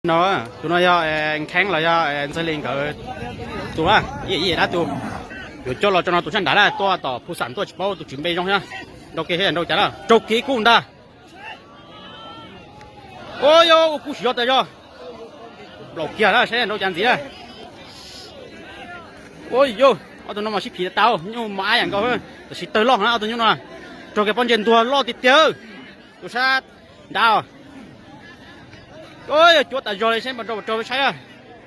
No, tus no yog Nkheeb los yog Ntxawg Lis nkawd tus na, ib yam dab tus. Yuav coj los rau no tus sab nrad na, tuaj tom Phu Xam tuaj tsis paub tus tswv npe zoo thiab. Nrau kiag thiab, nrau cas na, raug kiag ib kub ntag. Ua yog ua kub tsis yog tas zog. Nplaum kiag na, saib nrau cas ntxiv na. Ua yog ob tug no mas sib phim tas tas, nyuj mos ab yam nkaus, tab sis tawg loj na ob tug nyuj no. Raug kiag pob ntseg ntuag loj tiag tiag. Tus sab nrad os. Yog cuav tas zog li, saib npog nrau nrau saib.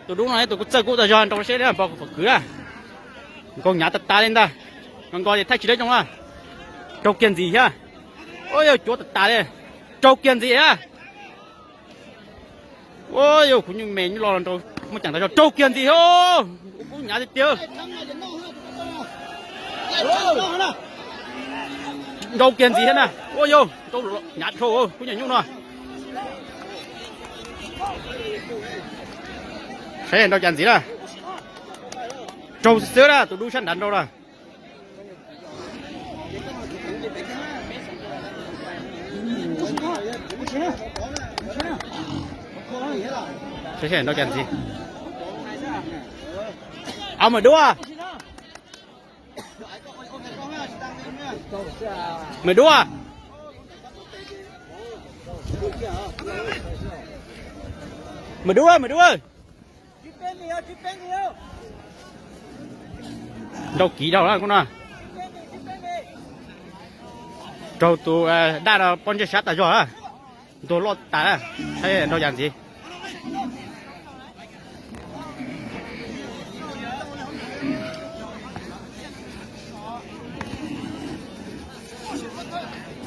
Tus dub no tus kuj txawj kub tas zog, nrau seb npog puas kwv na. Nkaus hnyav tas tas li ntag. Nkaus nkaus ces thaij tsis dawb zoo na. Raug kiag ntxiv thiab. Ua yog cuav tas tas li. Raug kiag ntxiv thiab. Ua yog kuv nyuj me nyuj loj los nrau, muaj ceem tas zog, raug kiag ntxiv thiab. Ua kub hnyav tiag tiag. Nrau kiag ntxiv thiab na. Ua yog nrau hnyav dhau kuv nyuam nyuj no. Saib nrau cas ntxiv na. Raug xwb na, tus dub sab nrad nrau na. Saib nrau cas ntxiv. Au, mawm dub. Mawm dub. Mawm dub, mawm dub. Nrau kiv dhau lawm kuv no. Raug tus daj no pob ntseg sab tas zog, ntuag loj tas, saib nrau cas ntxiv.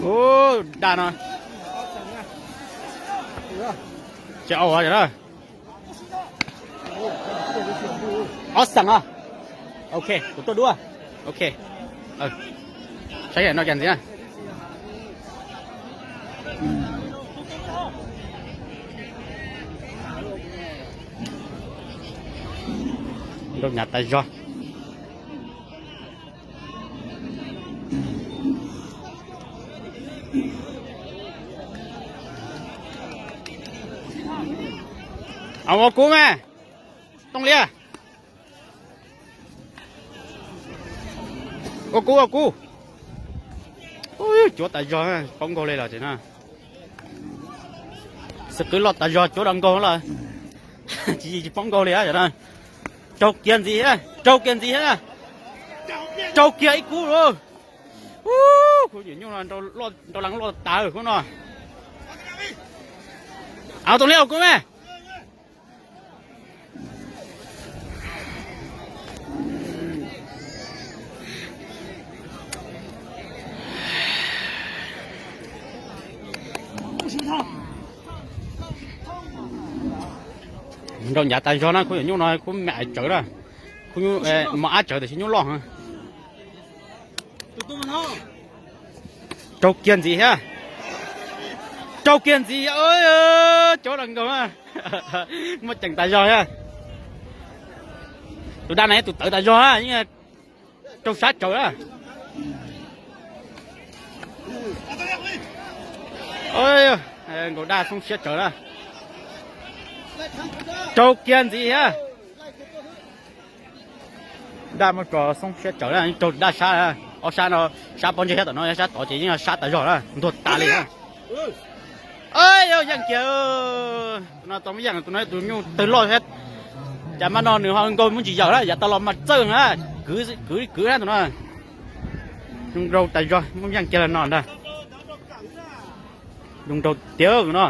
Ub, daj no. Ces au na. Ob xeem os. Ok, kuv tuaj dua. Ok. Saib no cas ntxiv na. Nrau hnyav tas zog. Au, ua kub mas. Tooj Liab. Ua kub, ua kub. Cuav tas zog, paub nkaug li los ces no. Xwb qwb loj tas zog, cuav rau nkaug los. Tsis, tsis paub nkaug li os. Raug kiag ntxiv, raug kiag ntxiv thiab. Raug kiag ib kub lawm. Ub, kuv nyuam nyuj no nrau lees loj tas kuv no. Au, Tooj Liab, ua kub mas. Nrau hnyav tas zog na, kuv nyuam nyuj no kuv me aiv tsawv na. Kuv nyuj mos ab tsawv tiam sis nyuj loj heev. Raug kiag ntxiv thiab. Raug kiag ntxiv, cuav rau nkaug. Muaj ceem tas zog thiab. Tus daj no yog tus tawv tas zog, yeej raug sab tsawv na. Nkaus daj xoob siab tsawv na. Raug kiag ntxiv thiab. Daj muab tso xoob siab tsawv na, raug daj sab, ob sab no, sab pob ntseg thiab tom no, sab tod ces yeej sab tas zog na, ntuag tas li na. Yog yeej kiag, tus no tau muaj yeej, tus no tus nyuj tawg loj thiab. Cas mas no nws ho nkaug muaj ntsis yawm na, yav tas los mas txawj na, kwv kwv na tus no. Zoo nraug tas zog, muaj yeej kiag los no ntag. Zoo nraug tiag no.